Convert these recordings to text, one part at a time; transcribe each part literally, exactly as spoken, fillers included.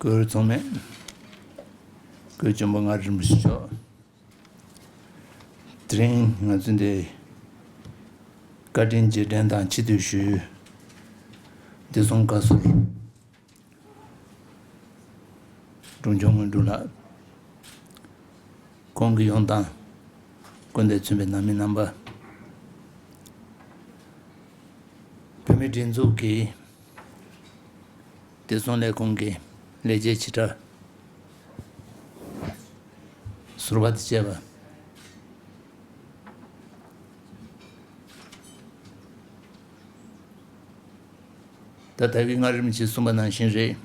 སྐུ་ཚང་མས། སྐུ་གཅུང་པོ་མངའ་རིས་རིན་པོ་ཆེ་མཆོག་དེ་རིང་ང་ཚོ་འདི་བཀའ་དྲིན་རྗེས་དྲན་དང་ཆེ་བསྟོད་ཞུ། བདེ་སྲུང་བཀའ་ཟུར་འབྲོང་ཆུང་དངོས་གྲུབ་ལགས། ཁོང་གི་ཡོང་སྟངས། སྐུ་ཟླ་མཚོན་པའི་ནང་མི་རྣམ་པ། བོད་མིའི་སྒྲིག་འཛུགས་ཀྱི་བདེ་སྲུང་ལས་ཁུངས་ཀྱི་ལས་བྱེད་ཆེ་ཕྲ། ཟུར་པ་དང་བཅས་པ། ད་ལྟ་གི་མངའ་རིས་རིན་པོ་ཆེས་གསུངས་པ་ནང་བཞིན་རེད།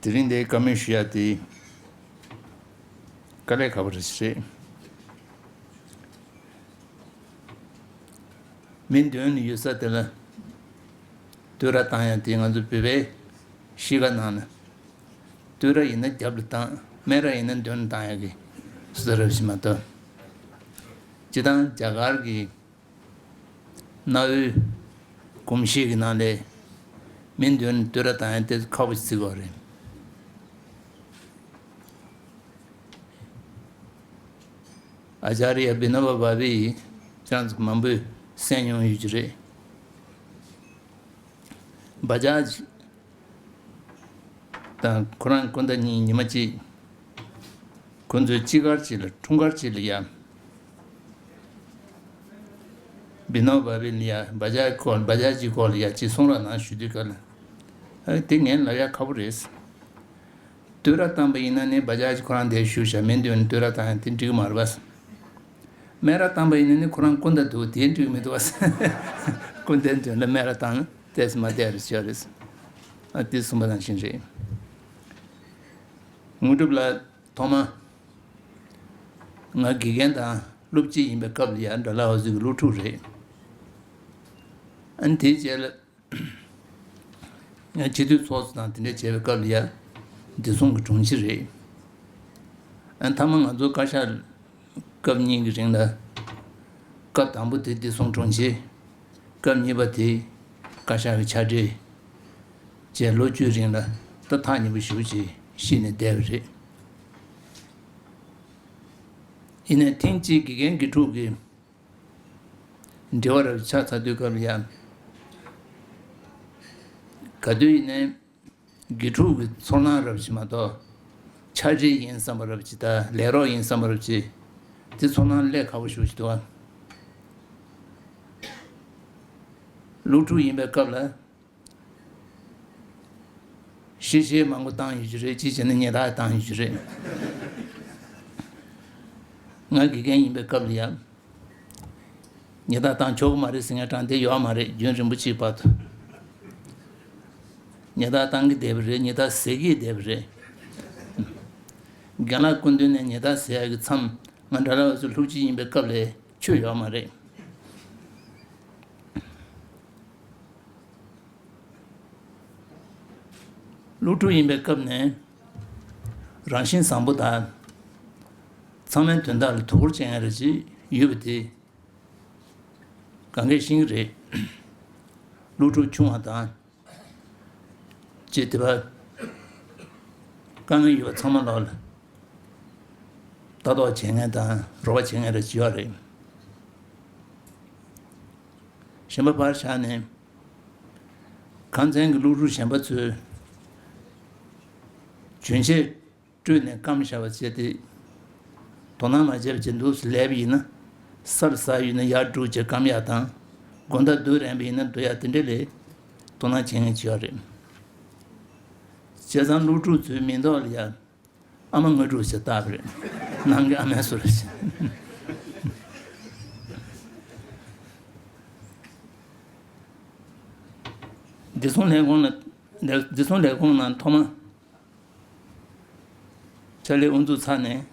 དེ་རིང་འདིར་བཀའ་མོལ་ཞུ་ཡ་དེ་དཀའ་ལས་ཁག་པོ་རེད་ཤག་རེད། མི་འདོན་ཡོད་ས་དེ་ལ་བསྟོད་ར་བཏང་ཡ་དེ་ང་ཚོ་བོད་པའི་གཤིས་ཀ་ནང་ན། བསྟོད་ར་ཡིན་ན་རྒྱབ་ལ་བཏང་། སྨད་ར་ཡིན་ན་མདུན་ལ་བཏང་ཡ་གི་སྲོལ་རབ་ཞིག་མ་གཏོགས། སྤྱིར་བཏང་རྒྱ་གར་གྱི་གནའ་བོའི་གོམས་གཤིས་ཀྱི་ནང་ལས་མི་མདུན་བསྟོད་ར་བཏང་ཡ་དེ་ཁག་པོ་ཞིག་བརྩི་གི་ཡོད་རེད། ཨ་ཅཱརྱ་བི་ནོ་བ་བྷ་བྷེ་ཡིས་ཁྱེད་རང་ཚོ་མང་པོས་གསན་མྱོང་ཡོད་ཀྱི་རེད། བ་ཇཱཇ་དང་ཁོ་རང་སྐུ་ཟླ་གཉིས་ཉི་མ་གཅིག་ཁོ་ཚོའི་དཔྱིད་ཀར་གཅིག་ལ་འཁྲུངས་སྐར་གཅིག་ལ་ཡ། བི་ནོ་བྷ་བྷེ་ལ་ཡ་བ་ཇཱཇ་སྐོར་བ་ཇཱཇ་གྱི་སྐོར་ལ་ཡ་གཅིག་གསུང་རོགས་གནང་ཞུ་དུས་སྐབས་ལ། ཨ་དེ་ངས་ལབ་ཡ་ཁག་པོ་རེད། བསྟོད་ར་བཏང་པ་ཡིན་ན་ནི་བ་ཇཱཇ་ཁོ་རང་དེར་བཞུགས་ཤག་མི་མདུན་བསྟོད་ར་བཏང་ཡ་དེ་འགྲིག་གི་མ་རེད་པ། སྨད་ར་བཏང་པ་ཡིན་ན་ནི་ཁོ་རང་སྐུ་ཟླ་འདུག་དེ་འགྲིག་གི་མི་འདུག་པ། སྐུ་ཟླའི་མདུན་ལ་སྨད་ར་བཏང་ན་ཏོག་ཙམ་མ་བདེ་རུ་ཤོར་རེད། ཨ་དེ་གསུངས་པ་ནང་བཞིན་རེད། དངོས་གྲུབ་ལགས་ཐོག་མ་ང་དགེ་རྒན་དང་སློབ་སྤྱི་ཡིན་པའི་སྐབས་ལ་ཡ་ཌལ་ཧོ་སི་གི་སློབ་ཕྲུག་རེད། ཨ་ནི་དེའི་རྗེས་ལ། ང་སྤྱི་འཐུས་ཚོགས་གཙོ་དང་དེ་འདྲ་བྱས་པའི་སྐབས་ལ་ཡ། བདེ་སྲུང་གི་དྲུང་ཆེ་རེད། ཨ་མཐའ་མ་ང་ཚོ་བཀའ་ཤག་སྐབས་གཉིས་ཀྱི་རིང་ལ། སྐབས་དང་པོ་དེ་བདེ་སྲུང་དྲུང་ཆེ། སྐབས་གཉིས་པ་དེ་བཀའ་ཤག་གི་ཕྱག་སྦྲེལ། བཅས་ལོ་བཅུའི་རིང་ལ་ད་ཐག་ཉེ་པོ་ཞེ་པོ་ཅིག་ཤི་ནས་བསྡད་པ་རེད། ཡིན་ནའི་ཐེངས་གཅིག་དགེ་རྒན་དགེ་ཕྲུག་གི་འབྲེལ་བ་རབ་ཆགས་ཚར་དུས་སྐབས་ལ་ཡང་། ག་དུས་ཡིན་ནའི་དགེ་ཕྲུག་གི་ཚོར་སྣང་རབ་ཅིག་མ་གཏོགས། ཕྱག་སྦྲེལ་ཡིན་བསམ་པ་རབ་ཅིག་དང་ལས་རོགས་ཡིན་བསམ་པ་རབ་ཅིག་དེ་ཚོར་སྣང་སླེབས་ཁག་པོ་ཞེ་པོ་ཅིག་འདུག་ཨ། སློབ་ཕྲུག་ཡིན་པའི་སྐབས་ལ། གཞས་གཞས་མང་པོ་བཏང་ཡོད་ཀྱི་རེད། གཅིག་བྱས་ན་ཉལ་ཐག་བཏང་ཡོད་ཀྱི་རེད། ང་དགེ་རྒན་ཡིན་པའི་སྐབས་ལ་ཡང་། ཉལ་ཐག་བཏང་ཆོག་གི་མ་རེད་ཟེར་མཁན་དྲང་བདེན་ཡོད་མ་རེད། རྒྱུན་རིང་པོ་ཅིག་བར་དུ། ཉལ་ཐག་བཏང་གི་བསྡད་པ་རེད། ཉལ་ཐག་ཟ་གི་བསྡད་པ་རེད། རྒན་ལགས་སྐུ་མདུན་ནས་ཉལ་ཐག་ཟ་ཡག་གི་མཚམས་ང་ཌལ་ཧོ་སི་སློབ་སྤྱི་ཡིན་པའི་སྐབས་ལ་ཆུ་ཡོད་མ་རེད། སློབ་ཕྲུག་ཡིན་པའི་སྐབས་ནས་རང་བཞིན་བཟང་པོ་དང་། ཚང་མའི་དོན་དག་ལ་དོ་ཁུར་བྱེད་མཁན་རེ་ཅིག་ཡོད་པ་དེ་གང་གས་ཤེས་ཀྱི་རེད། སློབ་ཕྲུག་ཆུང་བ་དང་། ཅེས་དེ་བ། དཀའ་ངལ་ཡོད་པ་ཚང་མ་ལོག་ལ་ལྟ་རྟོག་བྱེད་མཁན་དང་རོགས་པ་བྱེད་མཁན་རེ་ཅིག་ཡོད་རེད། གཞན་པ་ཕར་བཞག་ནས། ཁང་ཚན་གྱི་སློབ་ཕྲུག་གཞན་པ་ཚོས་གྱོན་ཆས་སྤྲོས་ནས་སྐམ་བཞག་པ་བྱས་ཏེ། དོ་སྣང་མ་བྱས་པ་བྱས་འདུག་སེ་སླེབས་པ་ཡིན་ན། ས་ལ་ཟགས་ཡོད་ན་ཡར་སྒྲུག་བྱས་སྐམ་ཡག་དང་། དགོང་དག་སྡོད་རན་པ་ཡིན་ན་སྡོད་ཡག་དེ་འདྲ་ལ་དོ་སྣང་བྱེད་མཁན་ཅིག་ཡོད་རེད། བྱས་ཙང་སློབ་ཕྲུག་ཚོའི་མིང་ཐོག་ལ་ཡ། ཨ་མ་དངོས་གྲུབ་ཞེས་བཏགས་པ་རེད། ནང་གི་ཨ་མའི་བཟོ་འདྲ་ཞིག་བདེ་སྲུང་ལས་ཁུངས་ལ། བདེ་སྲུང་ལས་ཁུངས་ནང་ཐོག་མ་ཕྱག་ལས་དབུ་འཛུགས་ཚར་ནས།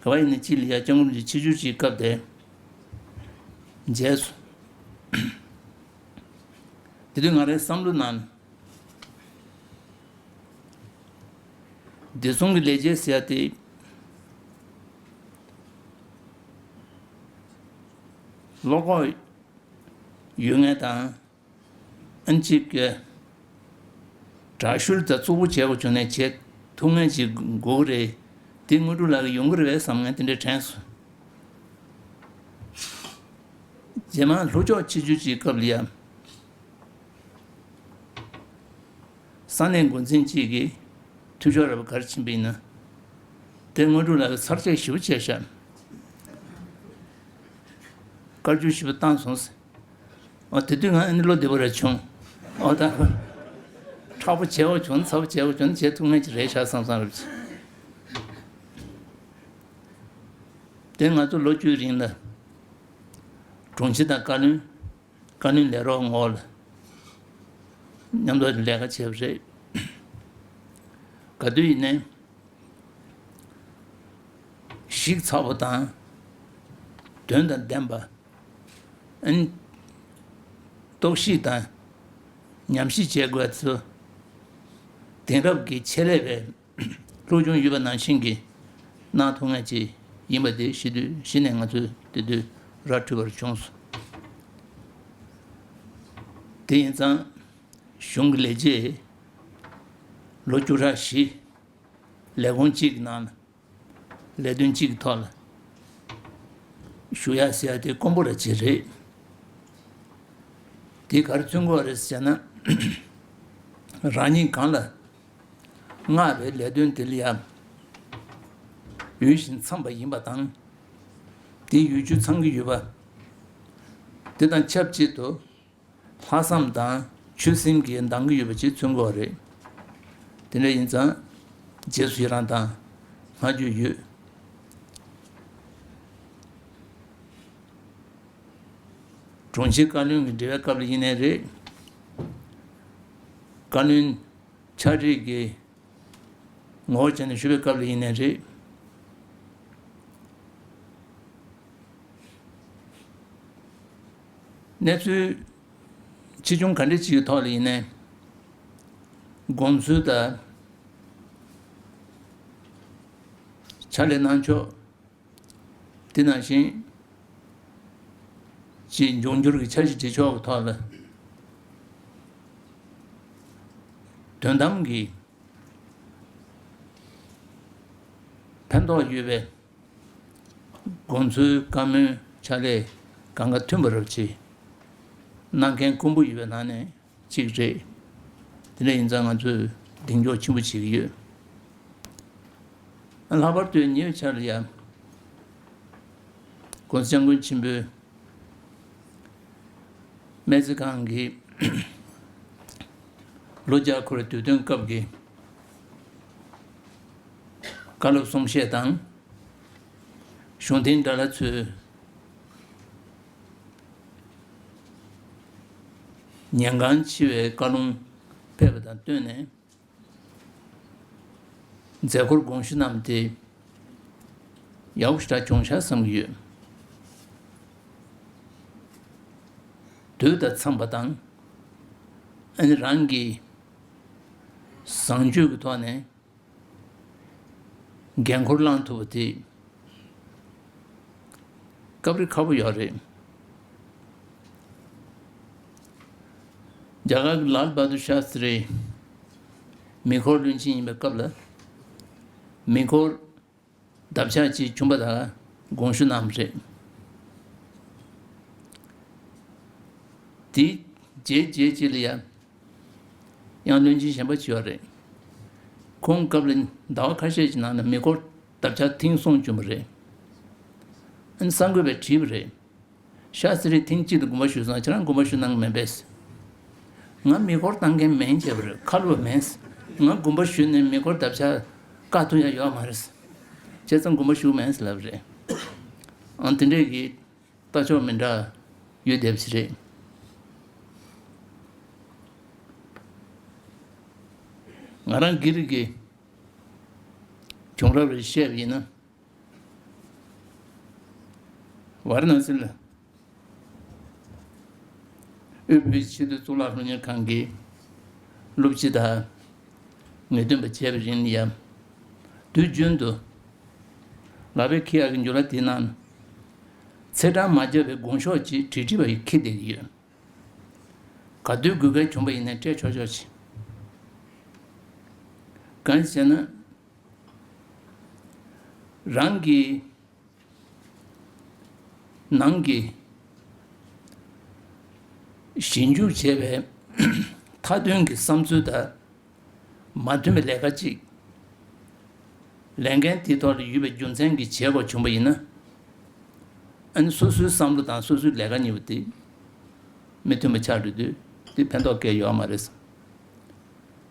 ག་པར་ཡིན་ནའི་གཅིག་ལ་ཡ་སྐྱབས་མགོན་རིན་པོ་ཆེ་ཆིབས་བསྒྱུར་གྱི་སྐབས་དེར་མཇལ་སོང་། དེ་དུས་ང་རའི་བསམ་བློ་ནང་། བདེ་སྲུང་གི་ལས་བྱེད་ཟེར་ཡ་དེ་བློ་ཁོག་ཡོད་མཁན་དང་། ཨ་ནི་གཅིག་གི་ དྲག་ཤུལ་དང་གཙོ་བོ་བྱེད་དགོས་བྱུང་ནས་བྱེད་ཐུབ་མཁན་ཅིག་དགོས་ཀྱི་རེད། དེ་དངོས་གྲུབ་ལགས་ཀྱི་ཡོང་གི་རེད་བསམ་ངས་དེ་འདྲའི་དྲན་སོང་། རྗེས་མ་ལྷོ་ཕྱོགས་ཆེད་བསྒྱུར་གྱི་སྐབས་ལ་ཡང་། ས་གནས་འགོ་འཛིན་གཅིག་གིས་འཐུས་ཤོར་ར་བ་གར་ཕྱིན་པ་ཡིན་ན། དེ་དངོས་གྲུབ་ལགས་ཀྱིས་ཚར་གཅོད་ཞེ་པོ་བྱས་ཤག་བཀའ་བཀྱོན་ཞེ་པོ་བཏང་སོང་ཟེར། ཨ་དེ་དུས་ང་ཨ་ནི་བློ་བདེ་པོ་ར་བྱུང་། ཨ་ད་མཁྲེགས་པོ་བྱས་པ་བྱུང་ཚ་པོ་བྱས་པ་བྱུང་བྱེད་ཐུབ་མཁན་ཅིག་རེད་ཤག་བསམ་བསམ་རབ་ཅིག་དེ་ང་ཚོ་ལོ་བཅུའི་རིང་ལ་དྲུང་ཆེ་དང་བཀའ་བློན། བཀའ་བློན་ལས་རོགས་ངོ་ལ་མཉམ་དུ་ལས་ཀ་བྱས་པ་རེད། ག་དུས་ཡིན་ནའི་གཞི་ཚ་པོ་དང་དོན་དང་ལྡན་པ། ཨན། རྟོག་ཞིབ་དང་ཉམས་ཞིབ་བྱེད་དགོས་ཚུལ། དེང་རབས་ཀྱི་ཆེད་ལས་པའི་སློབ་སྦྱོང་ཡོད་པ་ནང་བཞིན་གྱི་གནང་ཐུབ་མཁན་ཅིག་ཡིན་པ་དེ་ཤེས་དུས་གཞི་ནས་ང་ཚོས་དེ་དུས་ར་འཕྲོད་པར་བྱུང་སོང་། དེ་ཡིན་ཙང་གཞུང་གི་ལས་བྱེད་ལོ་བཅུ་ཕྲག་བཞི་ལས་ཁུངས་གཅིག་གི་ནང་ལ་ལས་དོན་གཅིག་གི་ཐོག་ལ་ཞུགས་ཡག་ཟེར་ཡག་དེ་དཀོན་པོ་ར་ཅིག་རེད། དེ་ག་རེ་མཚོན་གྱི་ཡོད་རེད་ཟེར་ན། རང་ཉིད་གང་ལ་མངགས་པའི་ལས་དོན་དེ་ལ་ཡང་འོས་ཤིང་འཚམས་པ་ཡིན་པ་དང་། དེ་འོས་ཆོས་ཚང་གི་ཡོད་པ། དེ་དང་ཆབས་ཅིག་ཏུ་ལྷག་བསམ་དང་ཆོད་སེམས་ཀྱིས་འདང་གི་ཡོད་པ་ཅིག་མཚོན་གྱི་ཡོད་རེད། དེ་འདྲ་ཡིན་ཙང་རྗེས་སུ་ཡི་རང་དང་བསྔགས་བརྗོད་ཡོད། དྲུང་ཆེ་བཀའ་བློན་གྱི་འབྲེལ་བའི་སྐབས་ལ་ཡིན་ནའི་རེད། བཀའ་བློན་ཕྱག་སྦྲེལ་གྱི་ངོ་བོ་བྱས་ནས་ཞུ་བའི་སྐབས་ལ་ཡིན་ནའི་རེད། གནས་ཚུལ་ཆེ་ཆུང་ག་འདྲ་ཅིག་གི་ཐོག་ལ་ཡིན་ནའི་དགོངས་ཚུལ་དང་ཕྱག་ལས་གནང་ཕྱོགས། དེ་ནང་བཞིན་ཅིག་འབྱུང་འགྱུར་གྱི་འཆར་གཞི་སྒྲིག་ཕྱོགས་ཀྱི་ཐོག་ལ་དོན་དམ་གྱི་ཕན་ཐོགས་ཡོད་པའི་དགོངས་ཚུལ་བཀའ་མོལ་ཕྱག་ལས་གང་ག་མཐུན་པ་རབ་ཆེ་གནང་མཁན་དཀོན་པོ་ཡོད་པའི་ནང་ནས་གཅིག་རེད། དེ་འདྲ་ཡིན་ཙང་ང་ཚོས་གདེང་འཇོག་ཆེན་པོ་བྱེད་ཀྱི་ཡོད། ལྷག་པར་དུ་ཉེ་བའི་ཆར་ལ་ཡང་༸གོང་ས་༸སྐྱབས་མགོན་ཆེན་པོས་སྨན་རྩིས་ཁང་གི་ལོ་བརྒྱ་འཁོར་བའི་དུས་སྟོན་སྐབས་ཀྱི་བཀའ་སློབ་གསུང་བཤད་དང་། གཞུང་དེང་དགྲ་ལྷ་ཚོས་ཉན་གང་ཆེ་བའི་བཀའ་ལུང་ཕེབས་པ་དང་བསྟུན་ནས། མཛད་སྒོར་དགོངས་ཞུ་གནང་བ་དེ་ཡག་པོ་ཞེ་དྲག་བྱུང་ཤག་བསམ་གྱི་ཡོད། དུས་དང་འཚམས་པ་དང་། ཨ་ནི་རང་གི་བཟང་སྤྱོད་ཀྱི་ཐོག་ནས་འགན་འཁུར་བླངས་ཐུབ་པ་དེ་སྐབས་རེ་ཁག་པོ་ཡོད་རེད། རྒྱ་གར་གྱི་ལཱལ་བྷ་དུར་ཤཱ་སྟྲི་མེ་འཁོར་བློན་ཆེན་ཡིན་པའི་སྐབས་ལ། མེ་འཁོར་འདབ་ཆགས་ཅིག་བྱུང་པ་དང་དགོངས་ཞུ་གནང་བ་རེད། དེའི་རྗེས་རྗེས་ཅིག་ལ་ཡང་ཡང་བློན་ཆེན་གཞན་པ་ཅིག་ཡོད་རེད། ཁོང་སྐབས་ལ་ཟླ་བ་ཁ་ཤས་ཀྱི་ནང་ལ་མེ་འཁོར་འདབ་ཆགས་ཐེངས་གསུམ་བྱུང་བ་རེད། ཨ་ནི་གསར་འགོད་པས་དྲིས་པ་རེད། ཤཱ་སྟྲི་ཐེངས་གཅིག་ཏུ་དགོངས་པ་ཞུས་ཙང་ཁྱེད་རང་དགོངས་པ་ཞུ་གནང་གི་མེད་པས། ང་མེ་འཁོར་བཏང་མཁན་མིན་བྱས་པ་རེད། ཁ་ལོ་བ་མིན། ང་དགོངས་པ་ཞུས་ནས་མེ་འཁོར་འདབ་ཆགས་བཀག་ཐུབ་ཡ་ཡོད་མ་རེད། བྱས་ཙང་དགོངས་པ་ཞུ་གི་མིན་ལབ་རེད། ཨང་དེ་འདྲས་ཀྱི་ལྟ་ཕྱོགས་མི་འདྲ་ཡོད་བསྡད་པ་ཞིག་རེད། ང་རང་སྒེར་གྱི་བྱུང་རབས་རེ་བཤད་པ་ཡིན་ན། ཝཱ་ར་ཎ་སི་ལ་དབུས་བོད་ཀྱི་ཆེས་མཐོའི་གཙུག་ལག་སློབ་གཉེར་ཁང་གི་སློབ་སྤྱི་དང་ངེས་སྟོན་པ་བྱས་པའི་རིང་ལ་ཡང་། དུས་རྒྱུན་དུ་ལག་པས་འཁྱེར་ཡག་གི་འཇུ་ལག་དེའི་ནང་ཚེས་གྲངས་མ་བརྒྱབ་པའི་དགོངས་ཤོག་ཅིག་བྲིས་བྲིས་པ་ཡིས་འཁྱེར་བསྡད་ཀྱི་ཡོད། ག་དུས་དགོས་གལ་བྱུང་པ་ཡིན་ནའི་སྤྲད་ཆོག་ཆོག་ཅིག་གང་ཞེ་ན། རང་གི་ནང་གི་ཞིབ་འཇུག་བྱས་པའི་མཐའ་དོན་གྱི་བསམ་ཚུལ་དང་མ་མཐུན་པའི་ལས་ཀ་གཅིག་ལས་འགན་དེའི་ཐོག་ལ་ཡོད་པའི་རྒྱུ་མཚན་གྱི་བྱེད་སྒོ་བྱུང་བ་ཡིན་ན། ཨ་ནི་སོ་སོའི་བསམ་བློ་དང་སོ་སོའི་ལས་ཀ་གཉིས་པོ་དེ་མི་མཐུན་པ་ཆགས་འགྲོ་དུས་དེ་ཕན་ཐོགས་གང་ཡང་ཡོད་མ་རེད།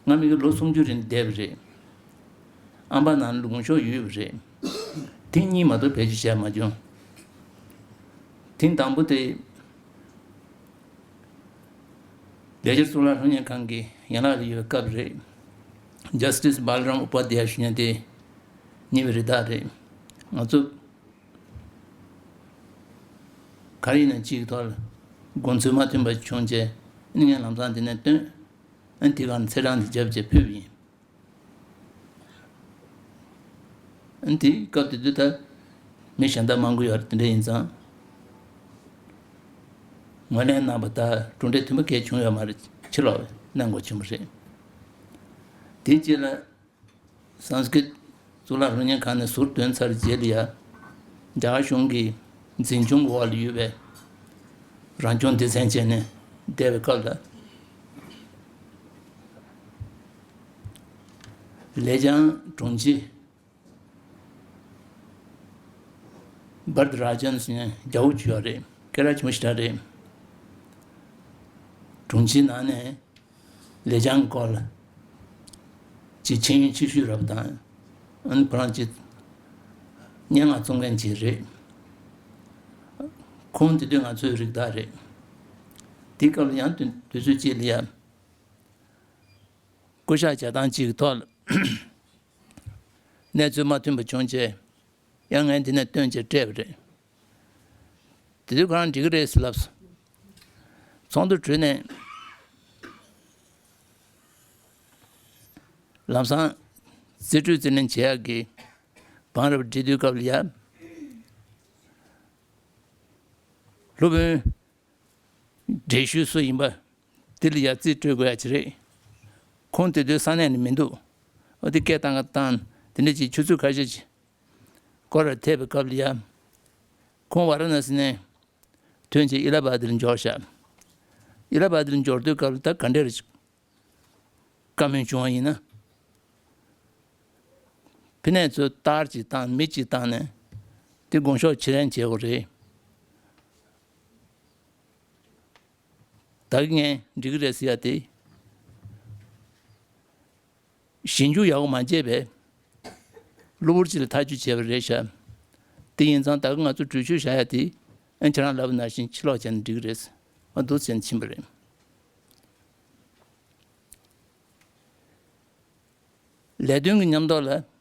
ང་མི་གི་ལོ་སུམ་ཅུ་རིང་བསྡད་པ་རེད། ཨམ་པ་ནང་ལུང་ཤོག་ཡོད་པ་རེད། ཐེངས་གཉིས་མ་གཏོགས་བེད་སྤྱོད་བྱས་མ་བྱུང་། ཐེངས་དང་པོ་དེ་ལས་བྱེད་གཙུག་ལག་སློབ་གཉེར་ཁང་གི་ཡན་ལག་ལ་ཡོད་པའི་སྐབས་རེད། Justice Balaram Upadhyaya ཞུ་མཁན་དེ་གཉིས་པའི་རི་དྭགས་རེད། ང་ཚོ་ག་རེ་ཡིན་ན་གཅིག་གི་ཐོག་ལ་དགོངས་ཚུལ་མ་མཐུན་པ་བྱུང་རྗེས་ཨ་ནི་ངས་ལམ་སང་དེ་ནས་བཏོན། ཨ་ནི་དེ་གར་ཚེས་གྲངས་དེ་བརྒྱབ་རྗེས་ཕུལ་བ་ཡིན། ཨ་ནི་དེ་སྐབས་དེ་དུས་ད་མི་གཞན་དག་མང་པོ་ཡོད་རེད། དེ་འདྲ་ཡིན་ཙང་ངོས་ལེན་གནང་བ་དང་གྲུབ་འབྲས་མཐུན་པ་གང་ཡང་བྱུང་ཡོད་མ་རེད། ཕྱི་ལོགས་གནང་དགོས་བྱུང་བ་རེད། དེའི་རྗེས་ལ། སཾ་སྐྲྀཏ་གཙུག་ལག་སློབ་གཉེར་ཁང་ནས་ཟུར་འདོན་ཚར་རྗེས་ལ་ཡ། རྒྱ་གར་གཞུང་གི་འཛིན་སྐྱོང་འོག་ལ་ཡོད་པའི་རང་སྐྱོང་སྡེ་ཚན་བྱས་ནས་བསྡད་པའི་སྐབས་ལ། ལེ་ཅང་དྲུང་ཆེ་བར་དྷ་ར་ཇན་ཟེར་མཁན་རྒྱ་བོ་ཅིག་ཡོད་རེད། སྐད་གྲགས་ཆེན་པོ་ཞེ་དྲག་རེད། དྲུང་ཆེའི་ནང་ནས། ལེ་ཅང་སྐོར་ལ་ཅིག་མཁྱེན་ཡོན་ཆེ་ཤོས་རབ་དང་། ཨ་ནི་ཁོ་རང་ཅིག་སྙན་ངག་རྩོམ་མཁན་ཅིག་རེད། ཁོང་དེ་དུས་ང་ཚོའི་རིགས་བདག་རེད། དེ་སྐབས་ལ་ཡང་དུས་དུས་ཚོད་ཅིག་ལ་ཡ། སྐུ་ཞབས་བྱ་སྟངས་ཅིག་གི་ཐོག་ལ་གནས་ཚུལ་མ་མཐུན་པ་བྱུང་རྗེས་ཡང་ངས་འདི་ནས་བཏོན་རྗེས་སྤྲད་པ་རེད། དེ་དུས་ཁོ་རང་འགྲིག་གི་རེད་ཟེར་ལབ་སོང་། ཚོགས་འདུ་གྲོལ་ནས་ལམ་སང་རྩིས་སྤྲོད་རྩིས་ལེན་བྱེད་ཡག་གི་བང་རིམ་བསྒྲིགས་དུས་སྐབས་ལ་ཡ། སློབ་དཔོན་འགྲེལ་བཤད་སུ་ཡིན་པ་དེ་ལ་ཡ་རྩིས་སྤྲོད་དགོས་ཡ་ཅིག་རེད། ཁོང་དེ་དུས་ས་གནས་ནས་མི་འདུག་འོ་དེ་སྐད་བཏང་ག་བཏང་དེ་འདྲ་ཅིག་ཆུ་ཚོད་ཁ་ཤས་ཅིག་སྐོར་ར་ཐེབས་པའི་སྐབས་ལ་ཡ། ཁོང་ཝཱ་ར་ཎ་སི་ནས་ཐོན་རྗེས་ཨི་ལ་ཧ་བཱད་ལ་འབྱོར་ཤག་ཨི་ལ་ཧ་བཱད་ལ་འབྱོར་དུས་སྐབས་ལ་ད་ག་འདྲ་རེད། བཀའ་མོལ་བྱུང་བ་ཡིན་ན། ཕི་ནས་ཚོས་རྟགས་ཅིག་བཏང་མི་གཅིག་བཏང་ནས་དེ་དགོངས་ཞུ་ཕྱིར་ལེན་བྱེད་དགོས་རེད། ད་གིན་ངས་འགྲིག་གི་རེད་ཟེར་ཡ་དེ། ཞིབ་འཇུག་ཡག་པོ་མ་བྱས་པས། གློ་བུར་ཅིག་ལ་ཐག་གཅོད་བྱས་པ་རེད་ཤག་དེ་ཡིན་ཙང་ད་གིན་ང་ཚོ་གྲོས་ཆོད་བཞག་ཡ་དེ། ཨ་ཁྱེད་རང་ལབ་པ་ནང་བཞིན་ཕྱི་ལོགས་བྱས་ན་འགྲིག་གི་རེད། ཨ་འདུག་བྱས་ནས་ཕྱིན་པ་རེད། ལས་དོན་གྱི་མཉམ་ཐོག་ལ།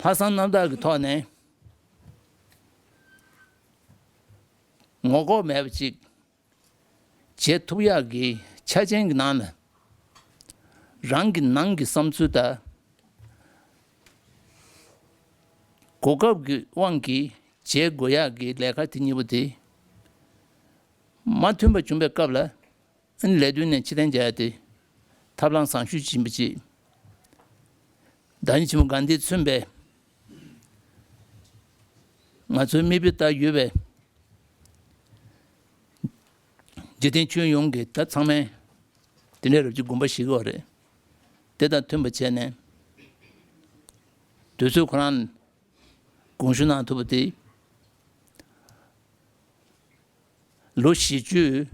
ལྷག་བསམ་རྣམ་དག་གི་ཐོག་ནས་ངོ་ལྐོག་མེད་པ་ཅིག་བྱེད་ཐུབ་ཡག་གི་ཆ་རྐྱེན་གྱི་ནང་ལ། རང་གི་ནང་གི་བསམ་ཚུལ་དང་། གོ་སྐབས་ཀྱི་དབང་གིས་བྱེད་དགོས་ཡག་གི་ལས་ཀ་དེ་གཉིས་པོ་དེ་མ་མཐུན་པ་བྱུང་བའི་སྐབས་ལ། ཨ་ནི་ལས་དོན་ནས་ཕྱིར་འཐེན་བྱ་ཡ་དེ་ཐབས་ལམ་བཟང་ཤོས་ཡིན་པ་ཅིག་བདག་ཉིད་ཆེན་པོ་གྷན་དྷིས་མཚོན་པའི་ང་ཚོའི་མིག་དཔེ་ལྟར་ཡོད་པའི་འཇིག་རྟེན་ཁྱོན་ཡོངས་ཀྱི་ད་ཚང་མས་དེ་འདྲའི་རབ་ཀྱི་དགོངས་པ་བཞེས་ཀྱི་ཡོད་རེད། དེ་དང་མཐུན་པ་བྱས་ནས་དུས་ཚོད་ཁོ་རང་དགོངས་ཞུ་གནང་ཐུབ་པ་དེ། ལོ་བཞི་བཅུའི་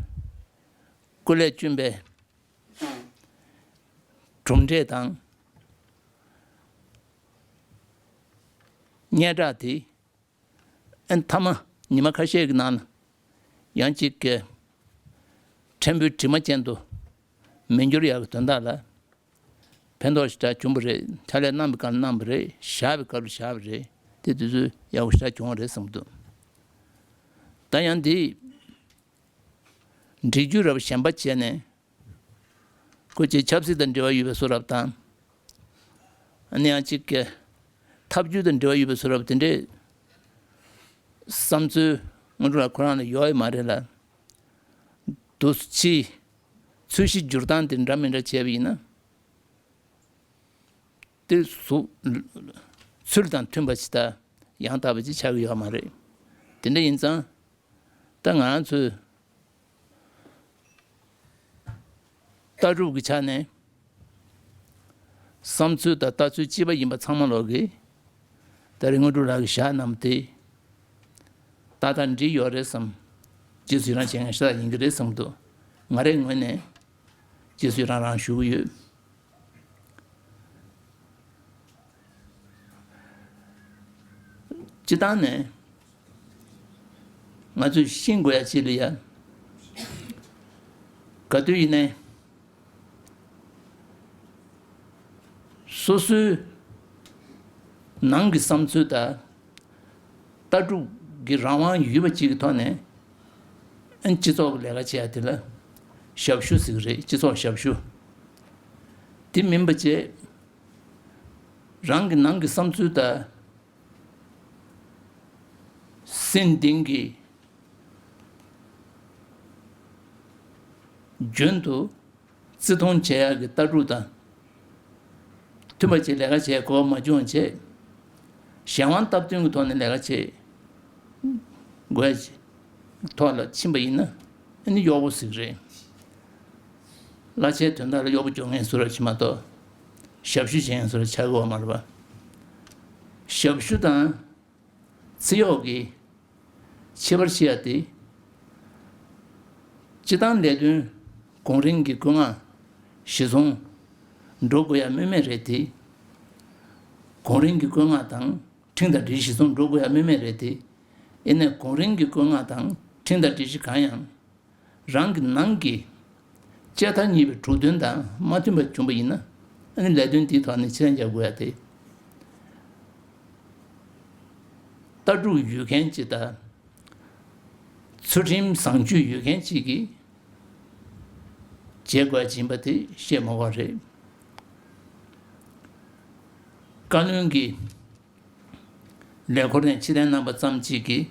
སྐུ་ལས་བསྐྱོན་པའི་གྲུབ་འབྲས་དང་སྙན་གྲགས་དེ། ཨན་མཐའ་མ་ཉི་མ་ཁ་ཤས་ཀྱི་ནང་ལ་ཡང་གཅིག་གི་ཕྲན་བུའི་དྲི་མ་ཅན་དུ་མི་འགྱུར་ཡག་གི་དོན་དག་ལ། ཕན་ཐོགས་ཞེ་དྲག་བྱུང་བ་རེད། ཕྱག་ལས་གནང་བའི་སྐབས་ལ་གནང་བ་རེད། བཞག་པའི་སྐབས་ལ་བཞག་པ་རེད། དེ་དུས་ཚོད་ཡག་པོ་ཞེ་དྲག་བྱུང་བ་རེད་བསམ་གྱི་འདུག་ད་ཡང་འདི་འགྲིག་རྒྱུ་རབ་གཞན་པ་བྱས་ནས་ཁོ་ཅིག་ཆབ་སྲིད་དང་འབྲེལ་བ་ཡོད་པའི་བཟོ་འདྲ་དང་། ཨ་ནི་ཡང་གཅིག་གི་ཐབས་ཇུས་དང་འབྲེལ་བ་ཡོད་པའི་བཟོ་འདྲ་དེ་འདྲའི་བསམ་ཚུལ་སྔོན་འགྲོ་ལ་ཁོ་རང་ལ་ཡོད་ཡ་མ་རེད་ལ། དུས་ཕྱིས་ ཚུལ་བཞི་བསྒྱུར་སྟངས་དེ་འདྲ་མི་འདྲ་བྱས་པ་ཡིན་ན། དེ་གཟུགས་ཚུལ་དང་མཐུན་པ་ཞིག་དང་ཡང་དག་པ་ཅིག་ཆགས་ཀྱི་ཡོད་མ་རེད། དེ་འདྲ་ཡིན་ཙང་། ད་ང་རང་ཚོའི་ལྟ་གྲུབ་ཀྱི་ཆ་ནས་བསམ་ཚུལ་དང་ལྟ་ཚུལ་གཅིག་པ་ཡིན་པ་ཚང་མ་ལོག་གིས། ད་རེས་དངོས་གྲུབ་ལགས་ཀྱིས་བཞག་གནང་བ་དེ་ཏག་ཏག་འགྲིག་ཡོད་རེད་བསམ། རྗེས་སུ་ཡི་རང་བྱེད་མཁན་ཤ་སྟག་ཡིན་གྱི་རེད་བསམ་འདུག། ང་རའི་ངོས་ནས་རྗེས་སུ་ཡི་རང་རང་ཞུ་གི་ཡོད། སྤྱིར་བཏང་ནས་ང་ཚོས་ཤེས་དགོས་ཡ་ཅིག་ལ་ཡ། ག་དུས་ཡིན་ནའི་སོ་སོའི་ནང་གི་བསམ་ཚུལ་དང་། ལྟ་གྲུབ་ཀྱི་རང་དབང་ཡོད་པ་ཅིག་གི་ཐོག་ནས། ཨ་ནི་སྤྱི་ཚོགས་ཀྱི་ལས་ཀ་བྱེད་ཡ་དེ་ལ་ཞབས་ཞུ་ཟེར་གྱི་རེད། སྤྱི་ཚོགས་ཞབས་ཞུ། དེ་མིན་པ་བྱས། རང་གི་ནང་གི་བསམ་ཚུལ་དང་། སེམས་གཏིང་གི་རྒྱུན་དུ་བརྩི་མཐོང་བྱེད་ཡག་གི་ལྟ་གྲུབ་དང་མཐུན་པ་ཅིག་ལས་ཀ་བྱེད་དགོས་པ་མ་བྱུང་བ་བྱས། གཞན་དབང་སྟབས་བསྟུན་གྱི་ཐོག་ནས་ལས་ཀ་བྱེད་དགོས་ཡ་ཐོག་ལ་ཕྱིན་པ་ཡིན་ན། ཨ་ནི་གཡོག་པོ་ཟིག་རེད། གླ་ཆའི་དོན་དག་ལ་གཡོག་པོ་སྐྱོང་མཁན་ཟུར་ར་ཕྱིན་མ་གཏོགས། ཞབས་ཞུ་བྱེད་མཁན་ཟུར་ར་ཆགས་ཀྱི་ཡོད་མ་རེད་པ། ཞབས་ཞུ་དང་། ཚེ་གཡོག་གི་ཁྱད་པར་ཕྱེ་ཡ་དེ། སྤྱིར་བཏང་ལས་དོན་གོང་རིམ་གྱི་བཀོད་མངགས་གཞི་བཟུང་འགྲོ་དགོས་ཡ་སྨོས་མེད་རེད་དེ། གོང་རིམ་གྱི་བཀོད་མངགས་དང་ཁྲིམས་དང་སྒྲིག་གཞི་གཞི་བཟུང་འགྲོ་དགོས་ཡ་སྨོས་མེད་རེད་དེ། ཡིན་ནའི་གོང་རིམ་གྱི་བཀོད་མངགས་དང་ཁྲིམས་དང་སྒྲིག་གཞི་གང་ཡང་། རང་གི་ནང་གི་བཅའ་ཐབས་གཉིས་པའི་གྲུབ་དོན་དང་མ་མཐུན་པ་བྱུང་བ་ཡིན་ན། ཨ་ནི་ལས་དོན་དེའི་ཐོག་ནས་ཕྱིར་འཐེན་རྒྱག་དགོས་ཡ་དེ། ལྟ་གྲུབ་ཡོད་མཁན་ཅིག་དང་། ཚུལ་ཁྲིམས་བཟང་སྤྱོད་ཡོད་མཁན་ཅིག་གིས་བྱེད་དགོས་ཡ་ཅིག་ཡིན་པ་དེ་བཤད་མ་དགོས་རེད། བཀའ་བློན་གྱི་ལས་འཁོར་ནས་ཕྱིར་འཐེན་གནང་པ་ཙམ་གཅིག་གིས།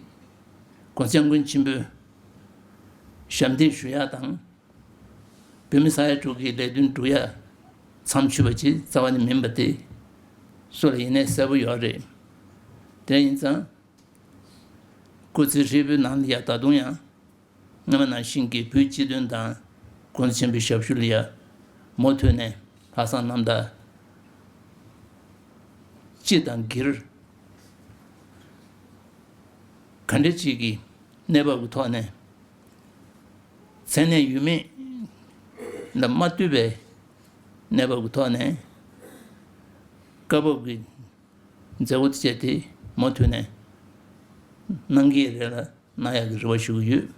གོང་ས་སྐྱབས་མགོན་ཆེན་པོས་ཞབས་འདེགས་ཞུ་ཡག་དང་། བོད་མི་ས་ཡ་དྲུག་གི་ལས་དོན་སྒྲུབ་ཡ་མཚམས་ཆོད་པ་ཅིག་རྩ་བ་ནས་མིན་པ་དེ་སུ་ལ་ཡིན་ནའི་གསལ་པོ་ཡོད་རེད། དེ་ཡིན་ཙང་སྐུ་ཚེ་ཧྲིལ་པོའི་ནང་ལ་ཡ་ད་དུང་ཡང་། སྔ་མ་ནང་བཞིན་གྱི་བོད་སྤྱི་དོན་དང་གོང་ས་ཆེན་པོའི་ཞབས་ཞུ་ལ་ཡ་མུ་མཐུད་ནས་ལྷག་བསམ་རྣམ་དག་ཅི་དང་སྒེར་ག་འདྲ་ཅིག་གི་གནས་བབ་ཀྱི་ཐོག་ནས། མཚན་གནས་ཡུལ་མེད་ལ་མ་ལྟོས་པའི་གནས་བབ་ཀྱི་ཐོག་ནས། སྐབས་བབ་ཀྱི་མཛད་སྒོ་དེ་བྱས་ཏེ་མུ་མཐུད་ནས་གནང་གི་རེད་ལ། གནང་ཡག་གི་རེ་བ་ཞུ་གི་ཡོད།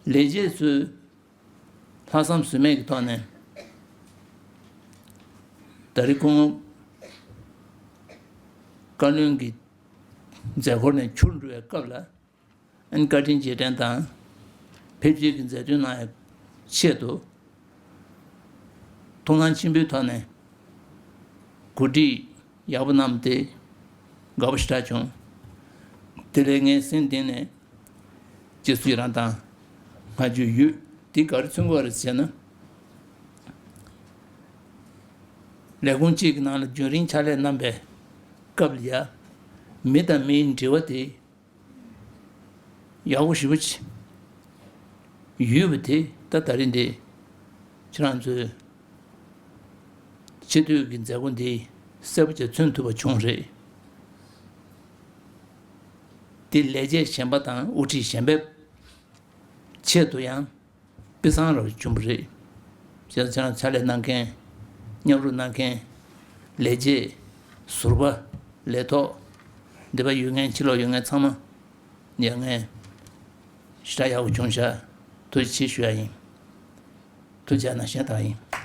ལས་བྱེད་ཚོས་ལྷག་བསམ་ཟོལ་མེད་ཀྱི་ཐོག་ནས། ད་རེས་སྐུ་ངོ་བཀའ་བློན་གྱི་མཛད་ཁོར་ནས་ཕྱིར་འགྲོ་བའི་སྐབས་ལ། ཨན་བཀའ་དྲིན་རྗེས་དྲན་དང་། ཕེབས་སྐྱེལ་གྱི་མཛད་དོན་གནང་ཡག་ཆེད་དུ། ཐུགས་སྣང་ཆེན་པོའི་ཐོག་ནས་གོ་སྒྲིག་ཡག་པོ་གནང་སྟེ་དགའ་པོ་ཞེ་དྲག་བྱུང་། དེ་ལས་ངའི་སེམས་གཏིང་ནས་རྗེས་སུ་ཡི་རང་དང་བསྔགས་བརྗོད་ཡོད། དེ་ག་རེ་མཚོན་གྱི་ཡོད་རེད་ཟེར་ན། ལས་ཁུངས་གཅིག་གི་ནང་ལ་རྒྱུན་རིང་ཕྱག་ལས་གནང་པའི་སྐབས་ལ་ཡ། མི་དང་མིའི་འབྲེལ་བ་དེ་ཡག་པོ་ཞེ་པོ་ཅིག་ཡོད་པ་དེ། ད་ད་རེས་འདི་ཁྱེད་རང་ཚོའི་ཆེས་མཐོའི་གི་མཛད་སྒོ་འདི་གསལ་པོ་ཅིག་མཚོན་ཐུབ་པ་བྱུང་རེད། དེ་ལས་བྱེད་གཞན་པ་དང་དབུ་ཁྲིད་གཞན་པའི་ཆེད་དུ་ཡང་དཔེ་བཟང་རབ་བྱུང་བ་རེད། བྱས་ཙང་ཕྱག་ལས་གནང་མཁན། མཉམ་རུབ་གནང་མཁན། ལས་བྱེད། ཟུར་པ། ལས་ཐོག་འདི་པར་ཡོད་མཁན། ཕྱི་ལོགས་ཡོད་མཁན་ཚང་མ་ཡ་ངས་ཞེ་དྲག་ཡག་པོ་བྱུང་ཤག་ཐུགས་རྗེ་ཆེ་ཞུ་ཡ་ཡིན། ཐུགས་རྗེ་གནང་། གཞན་དག་ཡིན།